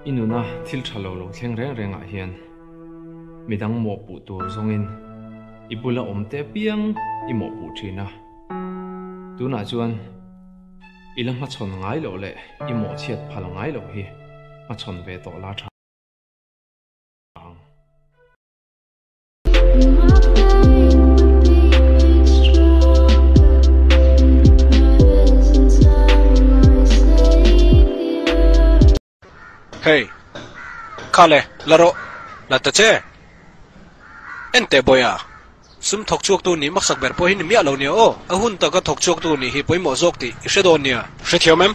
I nuna thil tha lo lo thleng reng rengah hian midang mawhpuh tur zawngin i bula awm te apiang i mawhpuh thin a. Tunah chuan i la hmachhawn ngai loh leh i mawhchhiat phal ngai loh hi hmachhawn ve tawh la tha ang. Hey! Kha le, la rawh, la ta che! En teh Bawiha, sum thawk chhuaktu nih maksak ber pawh hi ni miah lo nia aw, a hun taka thawk chhuaktu nih hi pawimawh zawk tih i hre dawn nia. Hrethiam em?